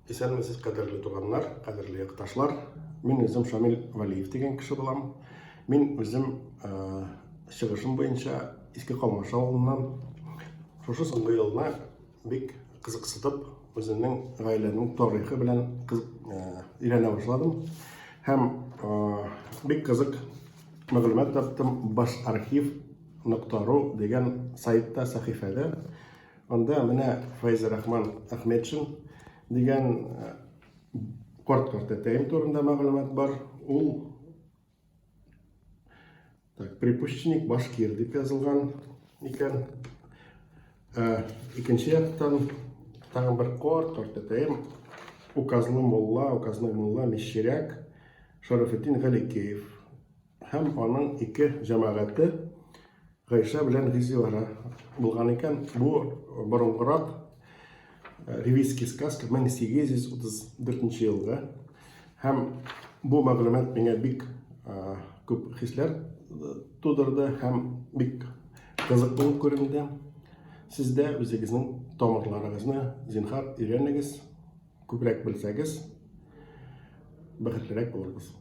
Исәнмесез, кадерле туганнар, кадерле якташлар. Мин үзем Шамил Валиев дигән кеше булам. Мин үзем чыгышым буенча Иске Калмаш авылыннан. Шушы соңгы елны бик кызыксытып, үземнең гаиләнең тарихы белән өйрәнә башладым. Һәм бик кызык мәгълүмат таптым башархив.ру дигән сайтта, сәхифәдә. Анда менә Фәйзерахман Әхмәтшин дигән карт картәтәем турында мәгълүмат бар. Ул так, припущенник башкир дип язылган икән. Ә, икенче яктан тагын бер карт картәтәем указлы мулла, указной мулла Мещеряк Шарафетдин Галикеев Һәм аның ике җәмәгате Гайшә белән Гизивара булган икән. Бу борынгырак э, Ревизский сказка 1834 елгы. Һәм бу мәгълүмат миңа бик э, күп хисләр э, тудырды һәм бик кызык булып күренде. Сез дә үзегезнең тамырларыгызны зинһар өйрәнегез, күбрәк белсәгез, бәхетлерәк булырбыз.